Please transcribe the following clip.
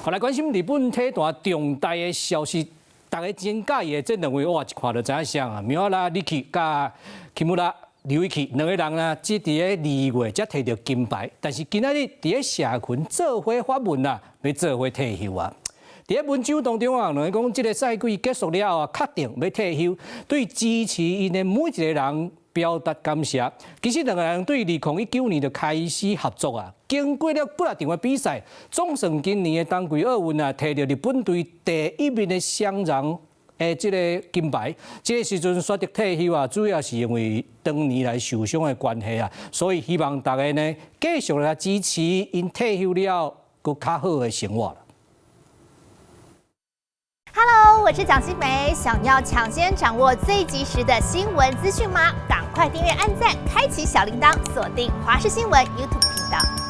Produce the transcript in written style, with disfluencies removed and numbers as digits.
好，來關心日本體壇重大的消息，大家真佮意的這兩位，哇，一看就知影誰啊，三浦璃來佮木村祐一兩個人啊，只佇咧2月才提著金牌，但是今仔日佇咧社群做伙發文啊，欲做伙退休啊。佇咧文章當中啊，兩个講這个賽季結束了後啊，確定欲退休，對支持𪜶的每一个人表達感謝。其實兩个人對2019年就開始合作啊，經過了幾若場的比賽，總算今年的冬季奧運啊，提著日本隊第一名的雙人的這个金牌。這个時陣選擇退休啊，主要是因為長年來受傷的關係啊，所以希望大家呢繼續來支持𪜶退休了閣較好的生活。 Hello，我是蔣新梅，想要搶先掌握最及時的新聞資訊嗎？趕快訂閱、按讚、開啟小鈴鐺，鎖定華視新聞 YouTube 頻道。